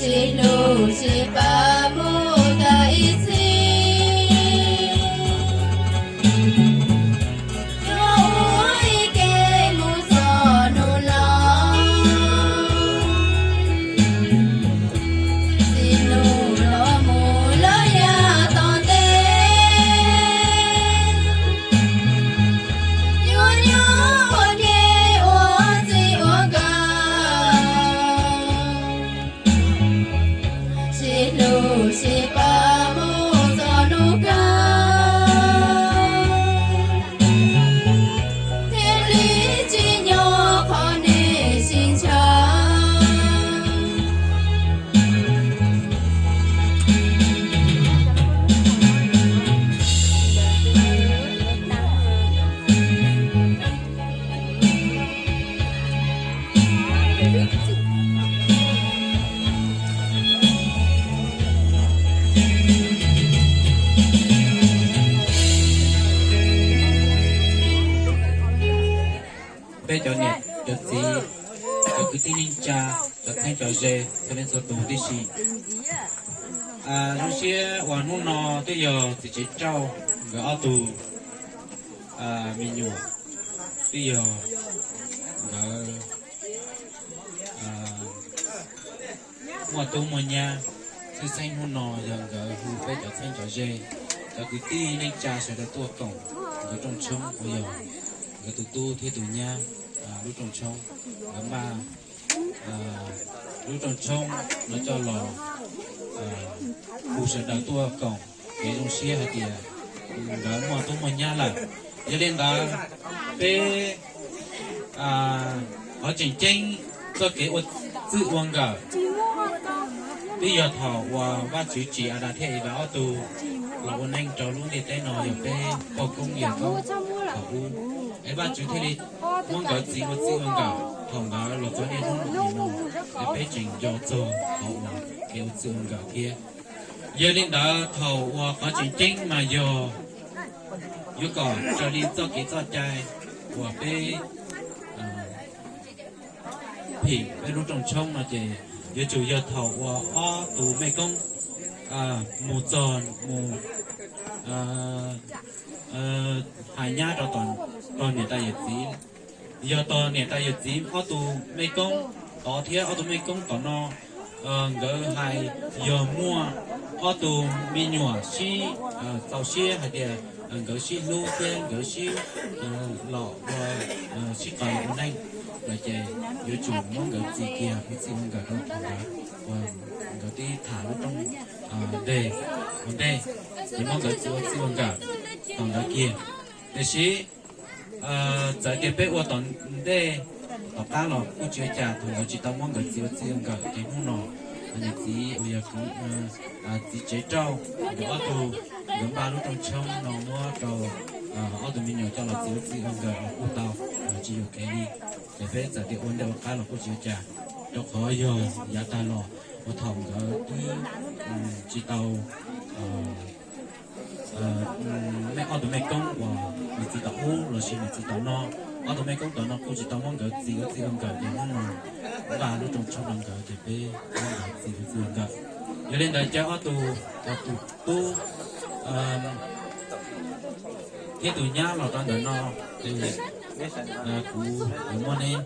Sib hlub sib pab mus tau ib txhis, yuav ua ib ke mus txog hnub laus. Txij hnub no mus lawm yav tom ntej, yuav nyob ua ke ua txij ua nkawm. Sib hlub sib pab mus txog hnub kawg, thiaj li tsim nyog qhov nej sib ntshaw. Peb cov niam cov txiv, cov kwv tij neej tsa, cov txheeb cov ze txhua leej txhua tus tib si, zoo siab uas hnub no twb yog txiv tsev rauj nkawd ob tug me nyuam, twb yog nkawd muaj tub muaj nyab. Tshwj xeeb hnub no yog nkawd hu peb cov txheeb cov ze, cov kwv tij neej tsa sawv daws tuaj koom nkawd rooj tshoob uas yog nkawd tus tub thiab tus nyab lub rooj tshoob. Nkawd npaj lub rooj tshoob no coj los hu sawv daws tuaj koom kev zoo siab hais tias nkawd muaj tub muaj nyab lawm. Yog li ntawd, peb qhov tseem ceeb txoj kev ua txij ua nkawm twb yog thaum uas Vajtswv tsim Adas thiab Evas ob tug los ua neej rau lub ntiaj teb no yog peb poj koob yawm koob thaum ub, es Vajtswv thiaj li muab nkawd txis ua txij ua nkawm thaum ntawd los txog niaj hnub no, es peb tseem nco txog qhov uas kev ua txij ua nkawm thiab. Yog li ntawd thaum uas qhov tseem ceeb mas yog yuav kom raws li txoj kev txoj cai uas peb phim peb lub rooj tshoob no ces yuav tsum yog thaum uas ob tug mej koob mus txog mus hais nyab rau tom niam tais yawm txiv. Yog tos niam tais yawm txiv ob tug mej koob tod thiab ob tug mej koob tom no, nkawd hais yog muaj ob tug me nyuam sib txaus siab hais tias nkawd sib hlub thiab nkawd sib los ua sib qawm ua neej lawm ces yuav tsum muab nkawd txis kiag ua txij ua nkawm rau thaum ntawd uas nkawd twb tham lub rooj ntej ua ntej, ces muab nkawd txis ua txij ua nkawm thaum ntawd kiag. Tiam sis txawm tias peb ua tom ntej tom qab los kuj tsis ua cas, thaum nkawd tsis tau muab nkawd txis ua txij ua nkawm ces hnub no niam txiv uas yog txiv tsev rauj nkawd ob tug, nkawd npaj lub rooj tshoob no muab rau ob tug me nyuam coj los txis ua txij ua nkawm los kuj tau, tsis yuam kev li. Ces peb txawm tias ua ntej ua qab los kuj tsis ua cas, rau qhov yog yav tag los uas thaum nkawd twb tsis tau mej ob tug mej koob uas niam txiv tom ub lossis niam txiv tom no, ob tug mej koob tom no kuj tsis tau muab nkawd txis ua txij ua nkawm ces hnub no npaj lub rooj tshoob rau nkawd ces peb muab nkawd txis ua txij ua nkawm. Yog li ntawd ces ob tug, tus tub thiab tus nyab los rau ntawm no, ces kuv yuav muab neb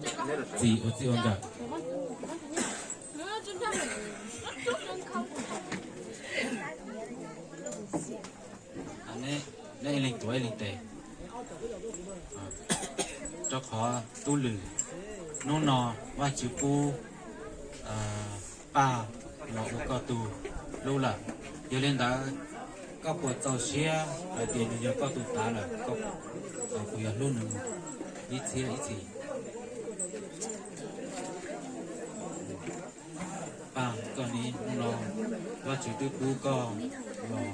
txis ua txij ua nkawm. Neb ib leeg tuav ib leeg tes, rau qhov tub lwm, hnub no Vajtswv pub paj los ua koj tug hlub lawm. Yog li ntawd, Koj puas txaus siab hais tias nws yog koj tus tav lawm, koj puas yuav hlub nws ib txhiab ib txhis? Paj, koj hnub no Vajtswv twb pub koj los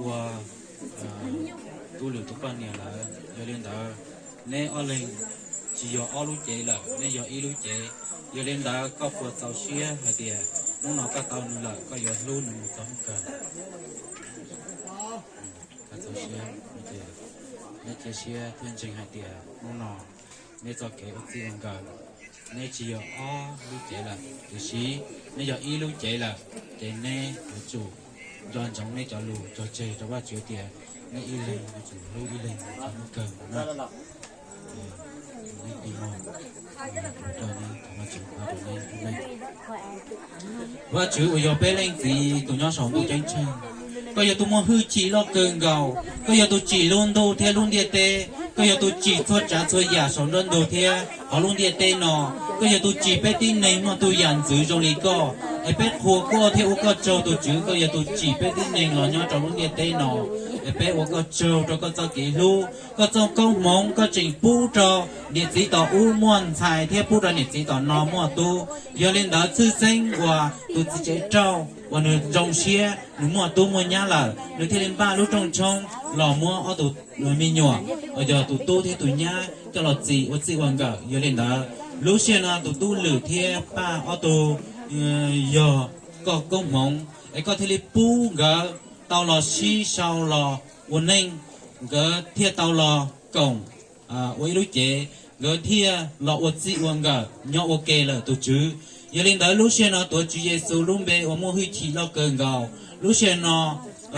ua tub lwm tus poj niam lawm. Yog li ntawd, neb ob leeg tsis yog ob lub cev lawm, neb yog ib lub cev. Yog li ntawd, koj puas txaus siab hais tias hnub no koj tau nws lawm, koj yuav hlub nws mus txog hnub kawg? Koj txaus siab, neb cia siab thiab ntseeg hais tias hnub no neb txoj kev ua txij ua nkawm, neb tsis yog ob lub cev lawm, tiam sis neb yog ib lub cev lawm, ces neb yuav tsum nco ntsoov neb cov lus cog tseg rau Vajtswv tias neb ib leeg yuav tsum hlub ib leeg txog hnub kawg na. Vajtswv uas yog peb leej txiv tus nyob saum ntuj ceeb tsheej, koj yog tus muaj hwj chim loj kawg nkaus, koj yog tus tsim lub ntuj thiab lub ntiaj teb, koj yog tus tsim txhua tsav txhua yam saum nruab ntug thiab hauv lub ntiaj teb no. Koj yog tus tsim peb tib neeg muaj tus yam ntxwv zoo li koj, es peb qhuas koj thiab ua koj tsaug tus Tswv, koj yog tus tsim peb tib neeg los nyob rau lub ntiaj teb no. Es peb ua koj tsaug rau koj txoj kev hlub, koj txoj koob hmoov koj tseem pub rau niam txiv tom ub muaj ntxhais thiab pub rau niam txiv tom no muaj tub. Yog li ntawd tshwj xeeb uas tus txiv tsev rauj uas nws zoo siab nws muaj tub muaj nyab lawm, nws thiaj li npaj lub rooj tshoob los muab ob tug me nyuam uas yog tus tub thiab tus nyab coj los txis ua txij ua nkawm. Yog li ntawd lub sij hawm no tus tub Lwm thiab Paj ob tug yog koj koob hmoov, es koj thiaj li pub nkawd tau los sib sau los ua neej, nkawd thiaj tau los koom ua ib lub cev, nkawd thiaj los ua txij ua nkawm nyob ua ke lawm tus Tswv. Yog li ntawd lub sij hawm no tuav Tswv Yexus lub npe uas muaj hwj chim loj kawg nkaus, lub sij hawm no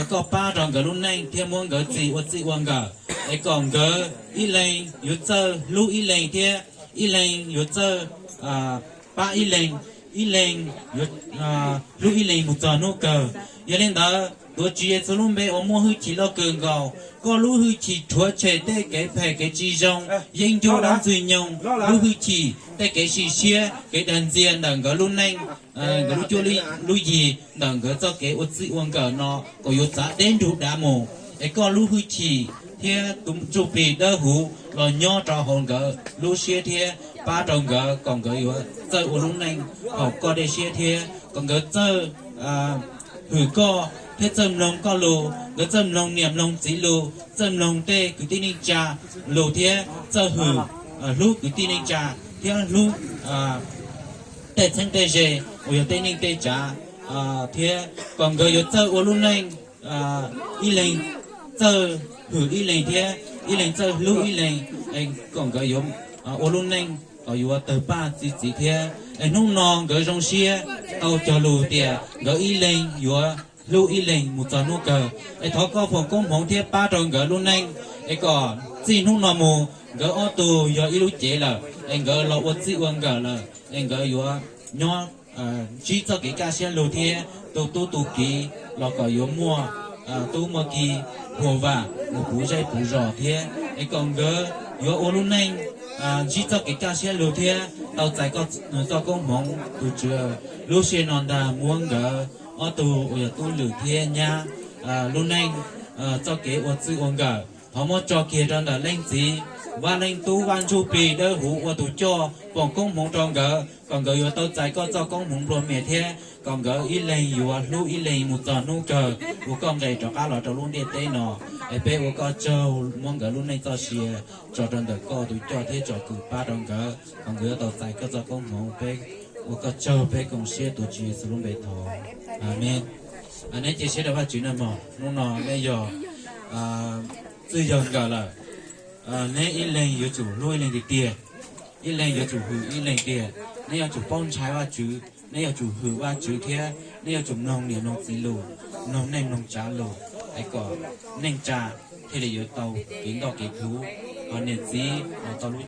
koj pab rau nkawd lub neej thiab muab nkawd txis ua txij ua nkawm, es kom nkawd ib leeg yuav txawj hlub ib leeg thiab ib leeg yuav txawj pab ib leeg, ib leeg yuav hlub ib leeg mus txog hnub kawg. Yog li ntawd tuav Tswv Yexus lub npe uas muaj hwj chim loj kawg nkaus, koj lub hwj chim rhuav tshem tej kev phem kev tsis zoo, yeeb ncuab dab ntxwg nyoog, lub hwj chim tej kev sim siab kev dag ntxias ntawm nkawd lub neej, nkawd lub cuab lub yig, ntawm nkawd txoj kev ua txij ua nkawm no kom yuav txav deb nrug dav mus. Es koj lub hwj chim thiab tus ntsuj plig dawb huv los nyob rau hauv nkawd lub siab thiab pab rau nkawd kom nkawd yuav txawj ua lub neej haum koj dej siab thiab kom nkawd txawj hwm koj thiab txawj mloog koj lus, nkawd txawj mloog niam mloog txiv lus, txawj mloog tej kwv tij neej tsa lus thiab txawj hwm, hlub kwv tij neej tsa thiab hlub tej txheeb tej ze uas yog tej neej tej tsav, thiab kom nkawd yuav txawj ua lub neej ib leeg txawj hwm ib leeg thiab ib leeg txawj hlub ib leeg, kom nkawd yuav ua lub neej kom yuav tawg paj txi txiv thiab. Es hnub no nkawd zoo siab tau cog lus tias nkawd ib leeg yuav hlub ib leeg mus txog hnub kawg. Es thov koj foom koob hmoov thiab pab rau nkawd lub neej, es kom txij hnub no mus nkawd ob tug yog ib lub cev lawm, es nkawd los ua txij ua nkawm lawm, es nkawd yuav nyob ntsib txoj kev kaj siab lug thiab tu tub tu kiv los kom yuav muaj tub muaj ki huam vam mus puv zej puv zos thiab, es kom nkawd yuav ua lub neej ntsib txoj kev kaj siab lug thiab tau txais koj txoj koob hmoov tus Tswv. Lub sij hawm no ntag muab nkawd ob tug uas yog tub Lwm thiab nyab lub neej txoj kev ua txij ua nkawm thov muab tso kiag rau ntawm leej txiv Vaj Leej Tub Vaj Ntsuj Plig Dawb Huv ua tus coj foom koob hmoov rau nkawd kom nkawd yuav tau txais koj txoj koob hmoov nplua mias thiab kom nkawd ib leeg yuav hlub ib leeg mus txog hnub kawg uas koj nqes rov qab los rau lub ntiaj teb no. Es peb ua koj tsaug muab nkawd lub neej txoj sia tso rau ntawm koj tus coj thiab tsom kwm pab rau nkawd kom nkawd yuav tau txais koj txoj koob hmoov. Peb ua koj tsaug, peb koom siab tuav Tswv Yexus lub npe thov, Amees. Neb cia siab rau Vajtswv nawb mog. Hnub no neb yog txwj yog nkawm lawm, neb ib leeg yuav tsum hlub ib leeg tiag tiag, ib leeg yuav tsum hwm ib leeg tiag. Neb yuav tsum paub ntshai Vajtswv, neb yuav tsum hwm Vajtswv thiab neb yuav tsum mloog niam mloog txiv lus, mloog neej mloog tsav lus, es kom neej tsa thiaj li yuav tau kev ntoj kev pluv, ho niam txiv los tau lub